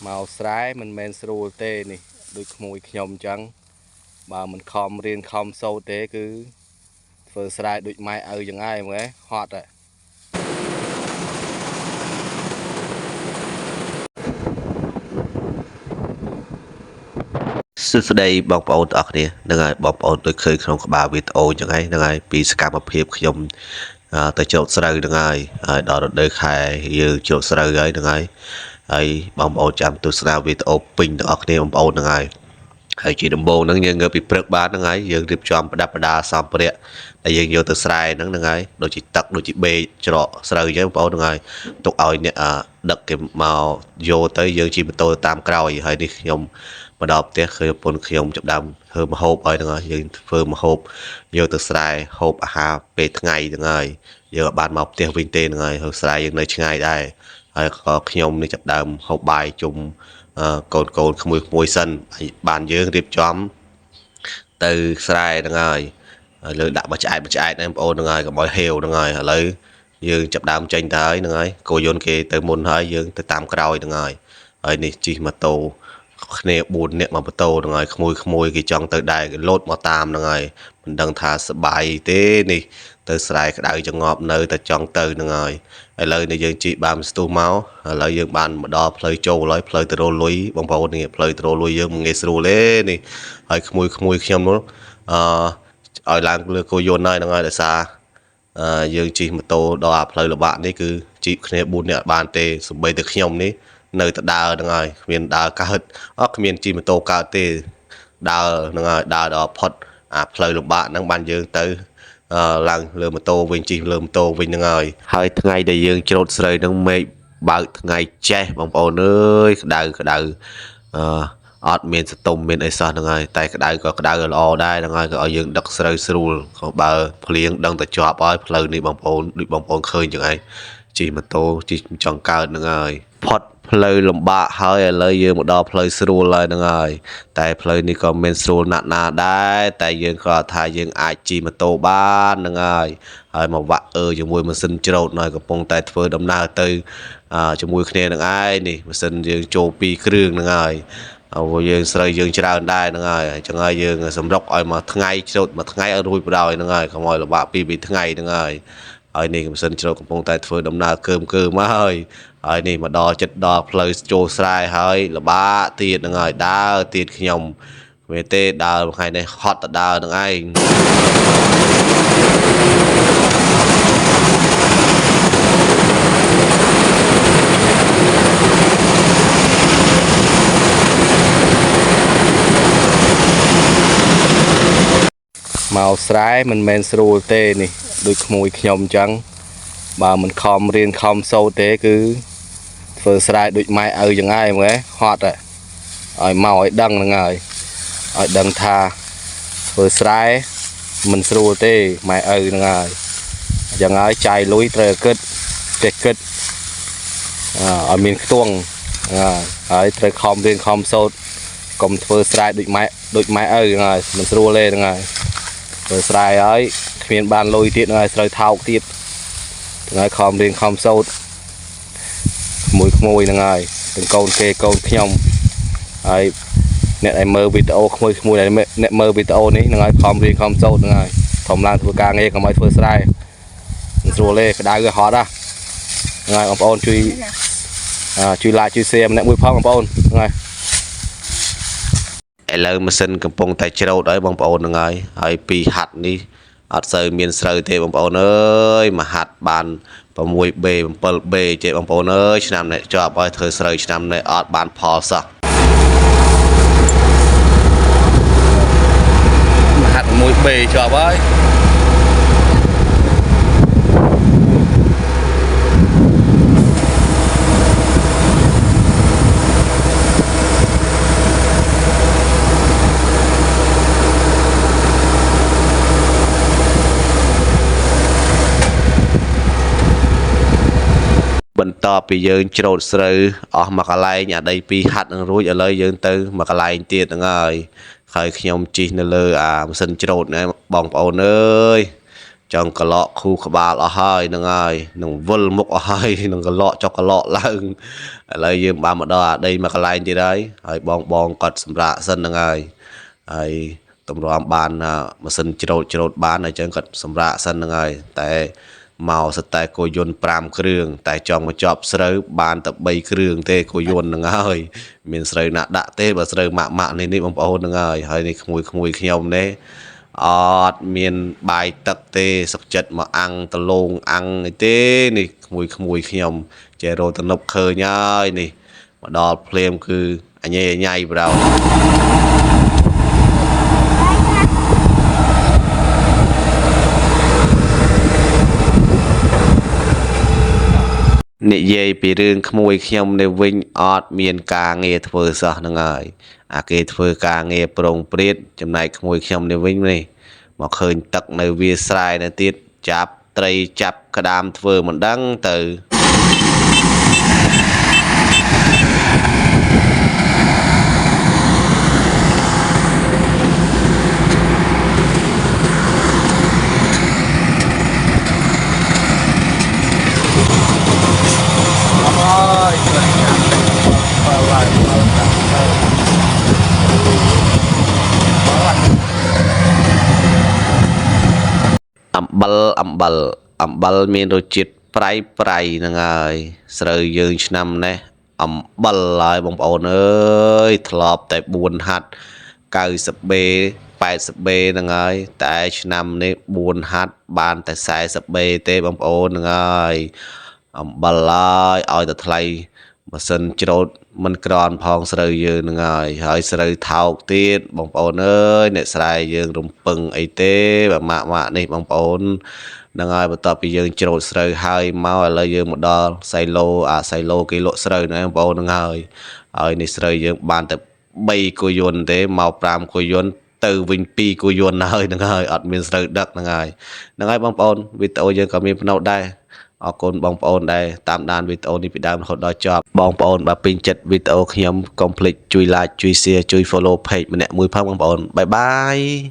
មកស្រែមិនមែនស្រួលទេនេះដូចក្មួយខ្ញុំអញ្ចឹងបើមិនខំរៀនខំសូត្រទេគឺធ្វើស្រែដូចម៉ែឪចឹងហើយមើលហត់ហ៎ សួស្តីបងប្អូនទាំងអស់គ្នាហ្នឹងហើយបងប្អូនដូចឃើញក្នុងក្បាលវីដេអូចឹងហើយហ្នឹងហើយពីសកម្មភាពខ្ញុំទៅច្រូតស្រូវហ្នឹងហើយហើយដល់រដូវខែយើងច្រូតស្រូវហើយហ្នឹងហើយហើយបងប្អូនចាំទស្សនាវីដេអូពេញទាំងអស់គ្នាបងប្អូនហ្នឹងហើយហើយជាដំបូងហ្នឹងយើងងើបពីព្រឹកបានហ្នឹងហើយយើងរៀបចំប្រដាប់ប្រដាសម្ភារៈដែលយើងយកទៅស្រែហ្នឹងហ្នឹងហើយដូចជាទឹកដូចជាបេច្រកស្រូវអញ្ចឹងបងប្អូនហ្នឹងហើយទុកឲ្យអ្នកដឹកគេមកយកទៅយើងជិះម៉ូតូទៅតាមក្រោយហើយនេះខ្ញុំ មកដល់ផ្ទះឃើញប្រពន្ធខ្ញុំចាប់ដើមធ្វើម្ហូបហើយហ្នឹងហើយយើងធ្វើម្ហូបយកទៅស្រែហូបអាហារពេលថ្ងៃហ្នឹងហើយយើងអត់បានមកផ្ទះវិញទេហ្នឹងហើយហើយស្រែយើងនៅឆ្ងាយដែរហើយក៏ខ្ញុំនេះចាប់ដើមហូបបាយជុំកូនកូនក្មួយក្មួយសិនហើយបានយើងរៀបចំទៅស្រែហ្នឹងហើយហើយលើដាក់មួយឆ្អែតមួយឆ្អែតហ្នឹងបងប្អូនហ្នឹងហើយកុំឲ្យហេវហ្នឹងហើយឥឡូវយើងចាប់ដើមចេញទៅហើយហ្នឹងហើយគោយន្តគេទៅមុនហើយយើងទៅតាមក្រោយហ្នឹងហើយហើយនេះជិះម៉ូតូ គ្នា4នាក់មកម៉ូតូហ្នឹងហើយក្មួយក្មួយគេចង់ទៅដែរគេលោតមកតាមហ្នឹងហើយមិនដឹងថាសបាយទេនេះទៅស្រែក្តៅចងប់នៅតែចង់ទៅហ្នឹងហើយឥឡូវនេះយើងជិះបានស្ទុះមកឥឡូវយើងបានមកដល់ផ្លូវចូលហើយផ្លូវទៅរលុយបងប្អូននេះផ្លូវទៅរលុយយើងមិនងាយស្រួលទេនេះហើយក្មួយក្មួយខ្ញុំនោះអឺឲ្យឡើងលើគោយន្តហើយហ្នឹងហើយដោយសារយើងជិះម៉ូតូដល់អាផ្លូវលំបាកនេះគឺជិះគ្នា4នាក់អត់បានទេសំបីតែខ្ញុំនេះនៅតែដើរហ្នឹងហើយគ្មានដើរកើតអត់គ្មានជិះម៉ូតូកើតទេដើរហ្នឹងហើយដើរដល់ផុតអាផ្លូវលំបាកហ្នឹងបានយើងទៅឡើងលើម៉ូតូវិញជិះលើម៉ូតូវិញហ្នឹងហើយហើយថ្ងៃដែលយើងច្រូតស្រូវហ្នឹងមេឃបើកថ្ងៃចេះបងប្អូនអើយក្តៅក្តៅអឺអត់មានសតុំមានអីសោះហ្នឹងហើយតែក្តៅក៏ក្តៅល្អដែរហ្នឹងហើយក៏ឲ្យយើងដឹកស្រូវស្រួលក៏បើភ្លៀងដឹងតែជាប់ហើយផ្លូវនេះបងប្អូនដូចបងប្អូនឃើញចឹងឯងជិះម៉ូតូជិះចង់កើតហ្នឹងហើយផុតផ្លូវលំបាកហើយឥឡូវយើងមកដល់ផ្លូវស្រួលហើយហ្នឹងហើយតែផ្លូវនេះក៏មិនស្រួលណាស់ណាដែរតែយើងក៏ថាយើងអាចជិះម៉ូតូបានហ្នឹងហើយហើយមកវាក់អឺជាមួយម៉ាស៊ីនច្រូតហើយកំពុងតែធ្វើដំណើរទៅជាមួយគ្នានឹងឯងនេះម៉ាស៊ីនយើងចូលពីរគ្រឿងហ្នឹងហើយ ហើយយើងស្រូវយើងច្រើនដែរហ្នឹងហើយអញ្ចឹងហើយយើងសម្រុកឲ្យមួយថ្ងៃច្រូតមួយថ្ងៃឲ្យរួចបណ្ដោយហ្នឹងហើយកុំឲ្យលំបាកពីរបីថ្ងៃហ្នឹងហើយហើយនេះម៉ាស៊ីនច្រូតកំពុងតែធ្វើដំណើរកើមកើមហើយហើយនេះមកដល់ចិត្តដល់ផ្លូវចូលស្រែហើយលំបាកទៀតហ្នឹងហើយដើរទៀតខ្ញុំគ្មានទេដើរមួយថ្ងៃនេះហត់ទៅដើរហ្នឹងឯង មកស្រែមិនមែនស្រួលទេនេះដូចក្មួយខ្ញុំអញ្ចឹងបើមិនខំរៀនខំសូត្រទេគឺធ្វើស្រែដូចម៉ែឪចឹងហើយមើលហត់ហ៎ឲ្យមកឲ្យដឹងហ្នឹងហើយឲ្យដឹងថាធ្វើស្រែមិនស្រួលទេម៉ែឪហ្នឹងហើយអញ្ចឹងហើយចាយលុយត្រូវគិតចេះគិតឲ្យមានខ្ទង់ហ្នឹងហើយហើយត្រូវខំរៀនខំសូត្រកុំធ្វើស្រែដូចម៉ែដូចម៉ែឪហ្នឹងហើយមិនស្រួលទេហ្នឹងហើយ ធ្វើស្រែហើយគ្មានបានលុយទៀតហ្នឹងហើយស្រូវថោកទៀតហ្នឹងហើយខំរៀនខំសូត្រក្មួយក្មួយហ្នឹងហើយទាំងកូនគេកូនខ្ញុំហើយអ្នកដែលមើលវីដេអូក្មួយក្មួយដែលអ្នកមើលវីដេអូនេះហ្នឹងហើយខំរៀនខំសូត្រហ្នឹងហើយធំឡើងធ្វើការងារកុំឲ្យធ្វើស្រែមិនស្រួលទេក្តៅក៏ហត់ណាហ្នឹងហើយបងប្អូនជួយជួយ like ជួយ share ម្នាក់មួយផងបងប្អូនហ្នឹងហើយ ឥឡូវម៉ាស៊ីនកំពុងតែច្រូតហើយបងប្អូនហ្នឹងហើយហើយពីហាត់នេះអត់សូវមានស្រូវទេបងប្អូនអើយមួយហាត់បាន 6B 7B ចេះបងប្អូនអើយឆ្នាំនេះជាប់ហើយធ្វើស្រូវឆ្នាំនេះអត់បានផលសោះ មហាត់ 1B ជាប់ហើយ បន្ទាប់ពីយើងច្រូតស្រូវអស់មកកន្លែងអាដីពីរហាត់នឹងរួចឥឡូវយើងទៅមកកន្លែងទៀតហ្នឹងហើយហើយខ្ញុំជិះនៅលើអាម៉ាស៊ីនច្រូតហ្នឹងបងប្អូនអើយ ចង់កឡក់ខូក្បាលអស់ហើយហ្នឹងហើយនឹងវិលមុខអស់ហើយនឹងកឡក់ចុះកឡក់ឡើងឥឡូវយើងបានមកដល់អាដីមកកន្លែងទៀតហើយហើយបងបងគាត់សម្រាកសិនហ្នឹងហើយហើយតម្រាំបានម៉ាស៊ីនច្រូតច្រូតបានអញ្ចឹងគាត់សម្រាកសិនហ្នឹងហើយតែមកសតែគោយន្ត5គ្រឿងតែចង់មកចប់ស្រូវបានតែ3គ្រឿងទេគោយន្តហ្នឹងហើយមានស្រូវណាក់ដាក់ទេបើស្រូវម៉ាក់ម៉ាក់នេះនេះបងប្អូនហ្នឹងហើយហើយនេះក្មួយក្មួយខ្ញុំនេះអត់មានបាយទឹកទេសុកចិត្តមកអាំងដលងអាំងអីទេនេះក្មួយក្មួយខ្ញុំចេះរោតនប់ឃើញហើយនេះមកដល់ភ្លាមគឺអញញ៉ៃប្រោ និយាយពីរឿងក្មួយខ្ញុំនេះវិញអត់មានការងារធ្វើសោះហ្នឹងហើយអាគេធ្វើការងារប្រងព្រាតចំណែកក្មួយខ្ញុំនេះវិញនេះមកឃើញទឹកនៅវាលស្រែនៅទៀតចាប់ត្រីចាប់ក្តាមធ្វើមិនដឹងទៅ អំបិលអំបិលអំបិលមានរសជាតិប្រៃប្រៃហ្នឹងហើយស្រូវយើងឆ្នាំនេះអំបិលហើយបងប្អូនអើយធ្លាប់តែ4ហាត់ 90B 80B ហ្នឹងហើយតែឆ្នាំនេះ4ហាត់បានតែ 40B ទេបងប្អូនហ្នឹងហើយអំបិលហើយឲ្យតែថ្លៃម៉ាស៊ីនច្រូតមិនក្រនផងស្រូវយើងហ្នឹងហើយហើយស្រូវថោកទៀតបងប្អូនអើយអ្នកស្រែយើងរំពឹងអីទេបើម៉ាក់ម៉ាក់នេះបងប្អូនហ្នឹងហើយបន្ទាប់ពីយើងច្រូតស្រូវហើយមកឥឡូវយើងមកដល់សៃឡូអាសៃឡូគេលក់ស្រូវហ្នឹងបងប្អូនហ្នឹងហើយហើយនេះស្រូវយើងបានតែ3គោយន្តទេមក5គោយន្តទៅវិញ2គោយន្តហើយហ្នឹងហើយអត់មានស្រូវដឹកហ្នឹងហើយហ្នឹងហើយបងប្អូនវីដេអូយើងក៏មានផ្នោតដែរអរគុណបងប្អូនដែលតាមដានវីដេអូនេះពីដើមរហូតដល់ចប់បងប្អូនបើពេញចិត្តវីដេអូខ្ញុំកុំភ្លេចជួយ like ជួយ share ជួយ follow page ម្នាក់មួយផងបងប្អូនបាយបាយ។